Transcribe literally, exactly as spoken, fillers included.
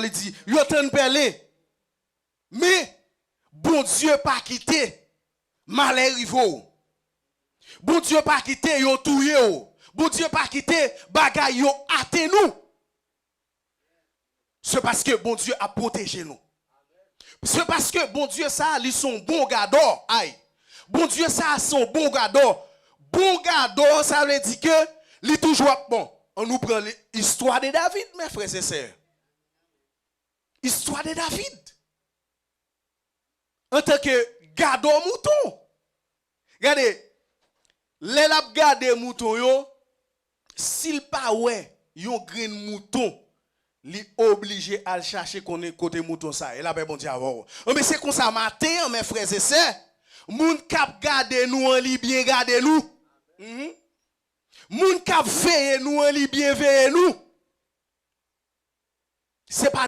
li di, yo tann pèlen. Men, Bondye pa kite malè rive w. Bondye pa kite yo touye w. Bondye pa kite bagay yo atenn ou. Se paske Bondye ap pwoteje nou. Se paske Bondye sa a, li se yon bon gadò. Ay. Bondye sa a se yon bon gadò. Bon gadò, sa vle di ke li toujou ap bon. Ann nou pran li- istwa de David, mes frères et sœurs. Istwa de David. Antanke gadò mouton. Gade, lè l ap gade mouton yo, si l pa wè yon grenn mouton, li oblije al chache konnen kote mouton sa ye. Lapè Bondye avè w. Anben, se konsa maten an, mes frères et sœurs, moun k ap gade nou an, li byen gade nou. Mhm. Moun k ap veye nou an, li byen veye nou. Se pa